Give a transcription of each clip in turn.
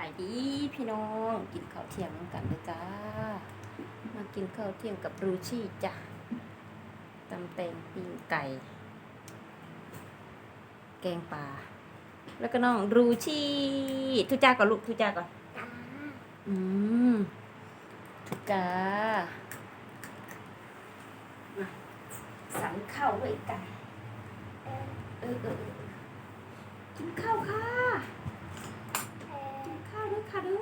ສະບາຍດີພີ່ນ້ອງ ກິນເຂົ້າທ່ຽງນຳກັນເດີຈ້າ. ມາກິນເຂົ້າທ່ຽງກັບຣູຊີ້ຈ້າ. ຕຳແຕງ ປີ້ງໄກ່ ແກງປາ ແລ້ວກໍນ້ອງຣູຊີ້. ທຸຈ້າກ່ອນລູກ ທຸຈ້າກ່ອນ. ອືມ ທຸຈ້າ. ມາ ສັນເຂົ້າເລີຍອີກກະ. ເອີ ເອີ ເອີ ກິນເຂົ້າຄ່ະ ກິນເຂົ້າເດີຄ່ະເດີ.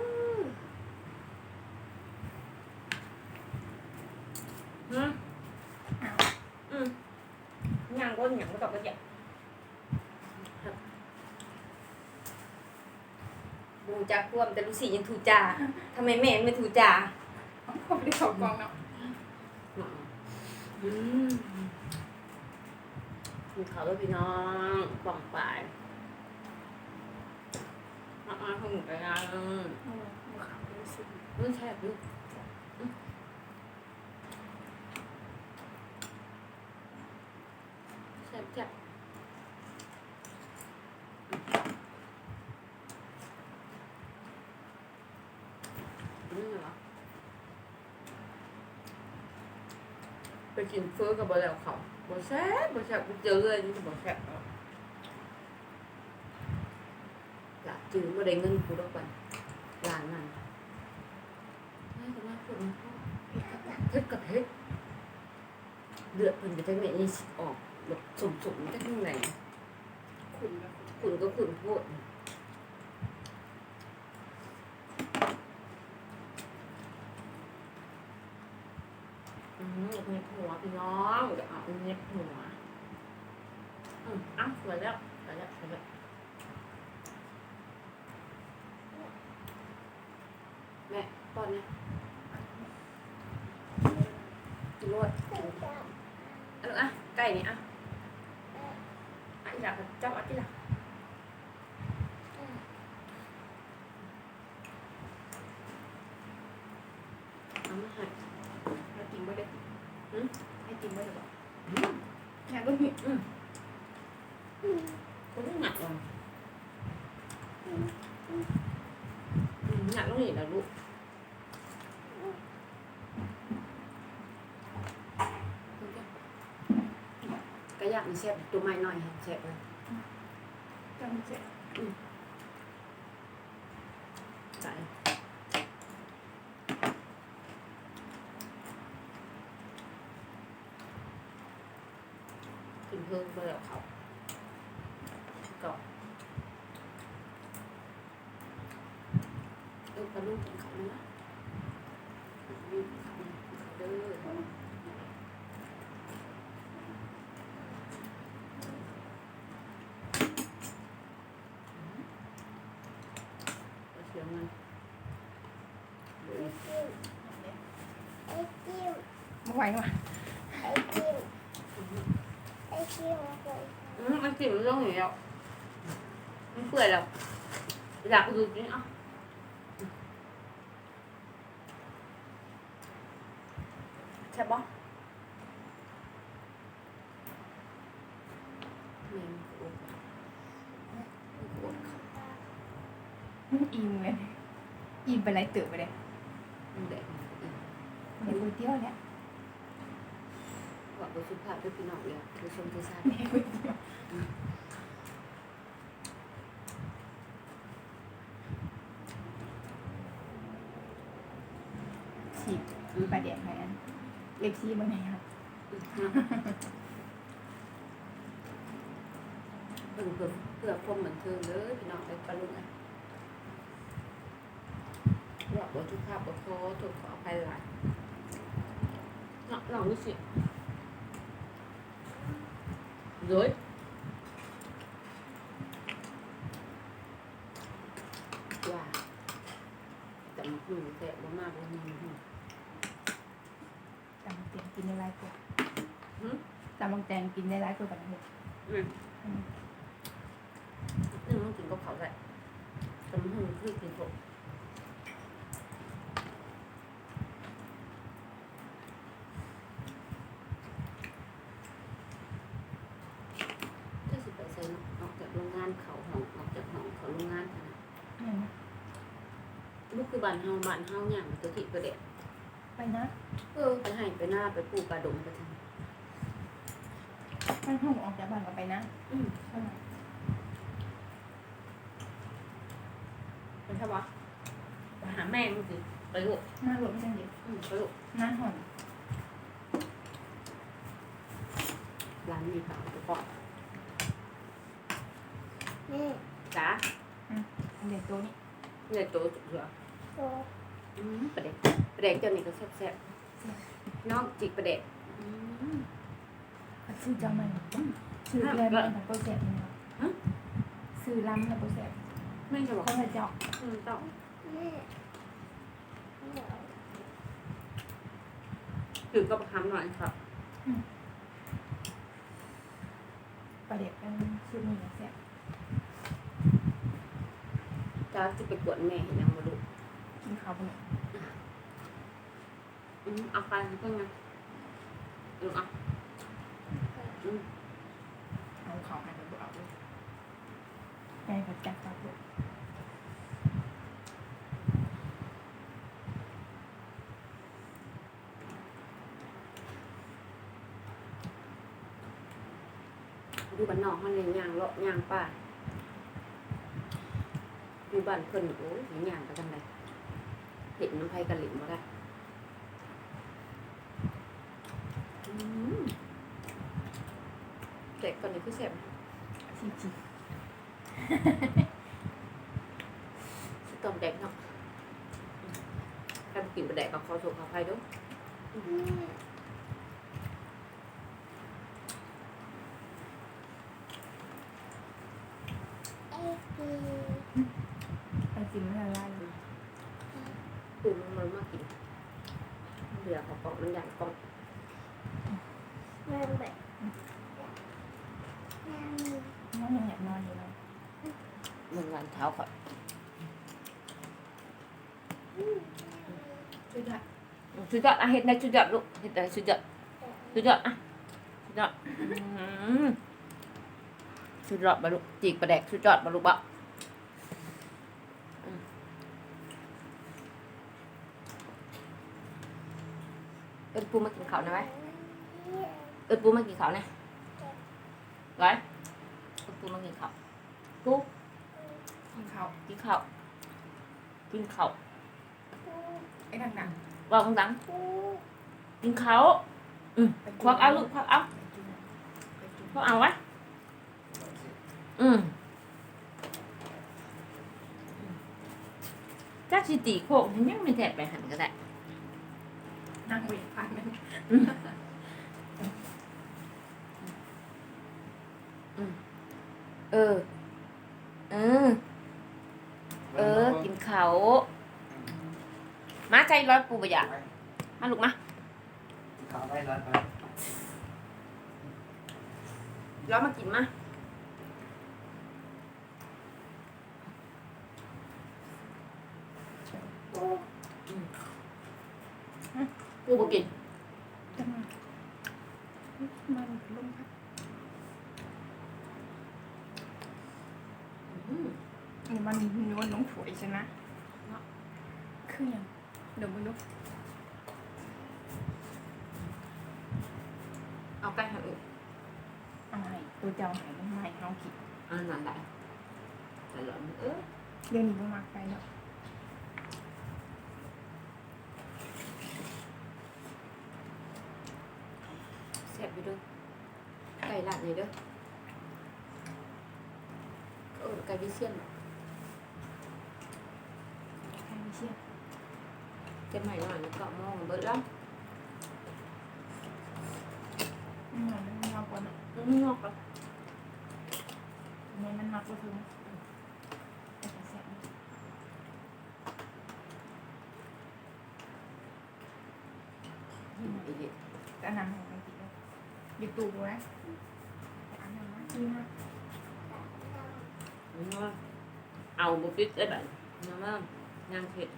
ຫື ອືມ ຍ່າງກົ້ນຫຍັງບໍ່ຕ້ອງກະຢາກ. ບໍ່ຮູ້ຈັກຄວາມ ແຕ່ລູກສີຍັງທຸຈ້າ. ທຳໄມແມ່ມັນທຸຈ້າ? ເຂົາບໍ່ໄດ້ເຂົ້າກ້ອງເນາະ. ອືມ ກິນເຂົ້າເດີພີ່ນ້ອງ ປ້ອງປາຍ. ມາ ມາ ຫູໄປງານ ອືມ ມັນແຊບຢູ່. ແຊບ ແຊບ ອືມ ໄປກິນເຝີກໍບໍ່ແລ້ວເຂົ້າ ບໍ່ແຊບ ບໍ່ແຊບ ເຈີເລື້ອຍນີ້ບໍ່ແຊບດອກ. ລາບຈື່ບໍ່ໄດ້ເງິນກູດອກບັດ ລ້ານນັ້ນ ເຜັດກໍເຜັດ ເລືອດເພິ່ນກໍຈັກແມ່ນອີ່ຊິອອກແບບສົ້ມໆ ຈັກຈັ່ງໃດ ຂຸ້ນກໍຂຸ້ນໂພດ. ອືມ ເຫັບຫົວພີ່ນ້ອງ ຢາກເອົາເຫັບຫົວ. ອືມ ເອົາ ສວຍແລ້ວ ສວຍແລ້ວ ສວຍແລ້ວ. ແມ່ປ້ອນແນ່ ກິນໂລດ. ເອົາລູກ ອ່ະ ໄກ່ນີ້ ອ່ະ ອ່ະ ອີ່ຫຼ້າ ເຈົ້າເອົາຕິລະ. ເອົາມາໃຫ້ ໃຫ້ກິນເບິດເດ້. ຫື ໃຫ້ກິນເບິດເດ້ບໍ່? ອືມ ແຄ່ເບິ່ງນີ້ ອືມ ອືມ ຄົນໜັກ ອືມ ໜັກລົງນີ້ລະລູກ. ກະຢາກໃຫ້ແຊບ ໂຕໄມ້ນ້ອຍແຊບເລີຍ ຈັ່ງແຊບ. ອືມ ໄປ ກິນເພີ່ມບໍ່ແລ້ວເຂົ້າ ເກົ່າ. ເອີ ປາລູກກິນເຂົ້າແລ້ວນະ ປາລູກກິນເຂົ້າ ກິນເຂົ້າເດີ. ອືມ ເສຍເງິນ ບໍ່ໄຫວຫວາ. ອືມ ໄອຕິມມັນລົງນີ້ແລ້ວ ມັນເປື່ອຍແລ້ວ ຢາກດູດນີ້ ເອົາ. ແຊບບໍ່? ແມ່ນ ໂອດ ໂອດ ອີ່ມເລີຍ ອີ່ມໄປຫຼາຍເຕີບເລີຍ. ແດກ ອີ່ມ ກິນກ໋ວຍຕຽວແຫຼະ. ເວົ້າບໍ່ສຸພາບເດີພີ່ນ້ອງເອີຍ ຜູ້ຊົມຜູ້ຊາຍ. ສີບ ອືມ ປາແດກໃຫ້ອັນ ເອັຟຊີ ເບິ່ງແດ່. ເບິ່ງເພື່ອ ເພື່ອຄວາມບັນເທີງເດີພີ່ນ້ອງເອີຍ ປາລຸງເອີຍ. ເວົ້າບໍ່ສຸພາບກໍຂໍໂທດຂໍອະໄພຫຼາຍເນາະ ນ້ອງດູຊິ. ໂດຍ ວ່າ ຕຳບັກຫຸ່ງແທ້ ບໍ່ມາບໍ່ມີຫຸ່ງ. ຕຳບັກແຕງກິນໄດ້ຫຼາຍກວ່າ. ຫື? ຕຳບັກແຕງກິນໄດ້ຫຼາຍກວ່າບັກຫຸ່ງ. ອືມ ອືມ ອືມ ມັນກິນກັບເຂົ້າໄດ້ ຕຳບັກຫຸ່ງຄືກິນໂຄກ. ເຈົ້າຊິໄປໃສເນາະ? ອອກຈາກໂຮງງານເຂົ້າຫ້ອງ ອອກຈາກຫ້ອງເຂົ້າໂຮງງານ. ແມ່ນ. ບ້ານເຮົາ ບ້ານເຮົາຍ່າງໄປເກັບປາແດກ ໄປນາ ເອີ ໄປໄຮ່ໄປນາ ໄປປູກາດົງໄປທາງ ມັນຮູ້ອອກຈາກບ້ານກໍໄປນາ ອືມ ໄປຊະວະ ໄປຫາແມ່ມຶງຊິ ໄປໂລດ ມາໂລດ ມັນຈັ່ງດີ ອືມ ໄປໂລດ ນານຮອດ ຮ້ານນີ້ປາກະປ໋ອງ ແມ່ ຈ້າ ອືມ ອັນໃຫຍ່ໂຕນີ້ ໃຫຍ່ໂຕສຸດເທື່ອ ໂຕ ອືມ ປາແດກ ປາແດກເຈົ້ານີ້ກໍແຊບໆ ນ້ອງຈິກປາແດກ ອືມ ຄັນຊື້ເຈົ້າໃໝ່ ອືມ ຊື້ແລ້ວມັນກໍແຊບແມ່ນບໍ່ ຮະ ຊື້ລຳແລ້ວບໍ່ແຊບ ແມ່ນຢູ່ບໍ່ ຂອງເຈົ້າ ອືມ ເຈົ້າ ແມ່ ຖືກກັບຄຳໜ້ອຍຄັບ ອືມ ປາແດກອັນຊຸດນີ້ແຊບ ຈາກຊິໄປກວນແມ່ເຮັດຫຍັງບໍ່ລູກ ກິນເຂົ້າບໍ່ລູກ ອືມ ເອົາໄຂ່ໃຫ້ເພິ່ນນະ ອືມ ເອົາ ອືມ ເອົາເຂົ້າໃຫ້ກໍບໍ່ເອົາເລີຍ ໃຫຍ່ກໍຈັບເອົາໂລດ. ຢູ່ບ້ານນອກເຮົານີ້ຍ່າງເລາະຍ່າງປ່າ ຢູ່ບ້ານເພິ່ນ ໂອ້ຍ ຊິຍ່າງໄປທາງໃດ ເຫັນນຳໃຜກໍຫຼິ້ນບໍ່ໄດ້ ອືມ ແກງຕອນນີ້ຄືແຊບ ຊິຈິ ຊິຕ້ອງແດກເນາະ ໃຜບໍ່ກິນປາແດກກໍຂໍໂທດຂໍອະໄພເດີ້ ອືມ ໄອຕິມມັນລະລາຍແລ້ວ ປູມັນບໍ່ມາກິນ ເບຍເຂົ້າກ້ອງ ມັນຢ້ານກ້ອງ ແມ່ນແບບ ມັນຍັງຢາກນອນຢູ່ເນາະ ເບິ່ງງານເຊົ້າຂ້ອຍ ສຸດຍອດ ສຸດຍອດ ອ່ະ ເຮັດໄດ້ສຸດຍອດລູກ ເຮັດໄດ້ສຸດຍອດ ສຸດຍອດ ອ່ະ ສຸດຍອດ ອືມ ສຸດຍອດບໍ່ລູກ ຈີກປາແດກ ສຸດຍອດບໍ່ລູກ ບໍ່ ອືມ ເອີ້ນປູມາກິນເຂົ້າແດ່ໄວ ເອີ້ນປູມາກິນເຂົ້າແດ່ ໄວ ເອີ້ນປູມາກິນເຂົ້າ ປູ ກິນເຂົ້າ ກິນເຂົ້າ ກິນເຂົ້າ ເອີ້ນດັງໆ ເວົ້າດັງໆ ກິນເຂົ້າ ອືມ ຄວັກເອົາລູກ ຄວັກເອົາ ຄວັກເອົາໄວ ອືມ ຈັກຊິຕີໂຄກໃຫ້ຫຍັງ ແມ່ນແທດໄປຫັ້ນກໍໄດ້ ນັ່ງເວະປານນັ້ນ ອືມ ອືມ ເອີ ເອີ ເອີ ກິນເຂົ້າ ມາໃສ່ຮ້ອຍປູບໍ່ຢາກ ມາລູກມາ ກິນເຂົ້າໄວ້ ຮ້ອຍໄປ ລອງມາກິນມາ ອືມ ປູບໍ່ກິນ ຈັກໜ້ອຍ ມັນລົງ ອືມ ອັນນີ້ມັນໂຍນລົງຖ້ວຍຊະນະ ເນາະ ຄືຫຍັງ? ດົມເບິ່ງດູ ເອົາໄກ່ໃຫ້ເອື້ອຍ ເອົາໃຫ້ ໂຕເຈົ້າໃຫ້ ມັນໃຫ້ເຮົາກິນ ອັນນັ້ນໄດ້ ໃຫ້ຫຼອນ ເອີ ດຽວນີ້ບໍ່ມັກໄກ່ແລ້ວ ແຊບຢູ່ເດີ້ ໄກ່ລາດນີ້ເດີ້ ເອີ້ນໄກ່ວິຊຽນ ໄກ່ວິຊຽນ ແຕ່ໄມ້ນ້ອຍມັນກໍມອງເບິດແລ້ວ ມັນຍາວກວ່າເນາະ ມັນຍາວກວ່າ ແມ່ນມັນມັກບໍ່ເຖິງ ເປັນຕາແຊບຢູ່. ອີ່ຫຼີ ແຕ່ນ້ຳໃຫ້ມັນກິນເດີ້ ຢູ່ຕູ້ພຸ້ນນະ ໄປເອົານ້ຳມາກິນນະ ເອົາບໍ່ປິດເດີ້ບາດນີ້ ນ້ຳມາ ຍ່າງເຮັດ.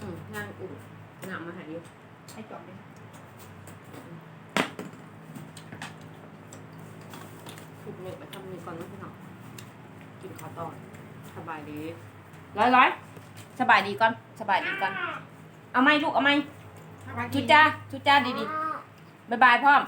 ອືມ ນາງອຸ້ມນ້ຳມາໃຫ້ຢູ່ ໃຫ້ຈອມເດ້. คลิปนี้ไปทำนี้ก่อนนะพี่น้อง กินข้าวต่อ สบายดี ร้อยๆ สบายดีก่อน สบายดีก่อน เอาไหมลูก เอาไหม สบายดี จุจ้า จุจ้าดีๆ บ๊ายบายพร้อม